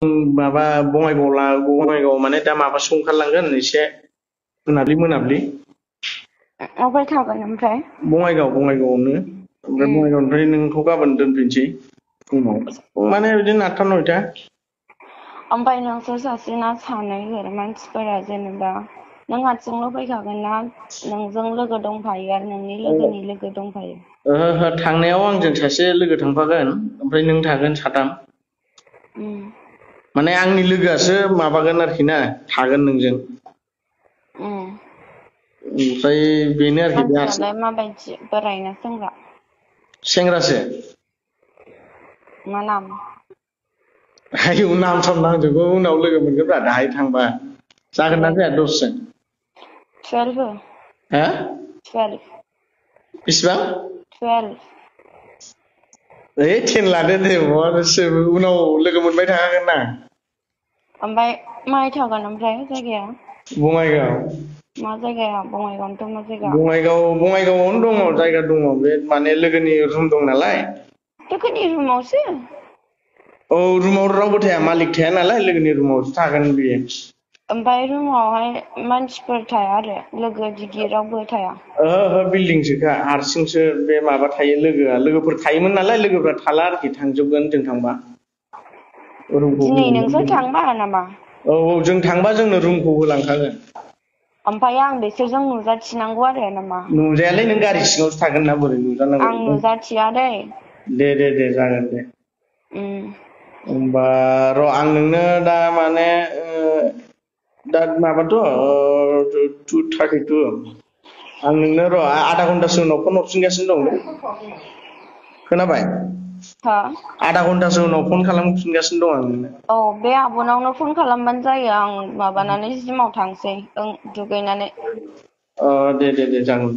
माबा बङाइगाव माने दा माबासो ओंखारलांगोन एसे मोनाब्लि अबाय थागोन ओमफ्राय? बङाइगावआवनो ओमफ्राय बङाइगावनिफ्राय नोंखौ गाबोन दोनफैनोसै फुङाव माने बिदिनो 8टा 9टा। ओमफ्राय नोंसोर सासे ना सानै मानसिफोरा जेनेबा नों हारसिंल' फैखागोन ना नोंजों लोगो दंफायो आरो नोंनि लोगोनि लोगो दंफायो? ओहो थांनायाव आंजों सासे लोगो थांफागोन ओमफ्राय नों थागोन साथाम। माने आंनि लोगोआसो माबागोन आरोखि ना थागोन नोंजों। ओमफ्राय बेनो आरोखि बे हारसिं मानसियालाय माबायदि बोराय ना सेंग्रा? सेंग्रासो। मा नाम? आयौ नाम साम नांजोबगौ उनाव लोगो मोनगोनब्रा दाहाय थांबा। जागोन ना जाया दसजन? 12 हो। हा? 12 बेसेबां? 12 ओइ 10 लादो दे उनाव लोगो मोनबाय थाखागोन ना। ओमफ्राय माहाय थागोन ओमफ्राय जायगाया? बङाइगाव। मा जायगाया बङाइगावनोथ' मा जायगा? बङाइगावआवनो दङ जायगा दङ बे माने लोगोनि रुम दं नालाय। लोगोनि रुमावसो? औ रुमाव रावबो थाया मालिक थाया नालाय लोगोनि रुमावसो थागोन बियो। ओमफ्राय रुमावहाय मानसिफोर थाया आरो लोगो दिगि रावबो थाया? ओहो बिल्डिंसोखा हारसिंसो बे माबा थायो लोगोफोर थायोमोन नालाय लोगोफ्रा थाला आरोखि थांजोबगोन जों थांबा। रुमखौ दिनै नोंसोर होलांगोन थांबा नामा? औ जों थांबा जोंनो रुमखौ होलांखागोन। ओमफ्राय आं बिसोरजों नुजाथिनांगौ आरो नामा? नुजायालै नों गारि सिङावसो थागोन ना बोरै नुजानांगौ। आं नुजाथिया दै। दे जागोन दे। होमबा र' आं नोंनो दा माने दा माबाथ' 2:32 आं नोंनो र' आधा घन्टासो उनाव फन हरफिनगासिनो दं दे। खोनाबाय? हो? आधा घन्टासो उनाव फन खालामफिनगासिनो दं आं नोंनो। औ बे आब'नावनो फन खालामबानो जायो आं माबानानै जिमाव थांसै दुगैनानै। दे जागोन।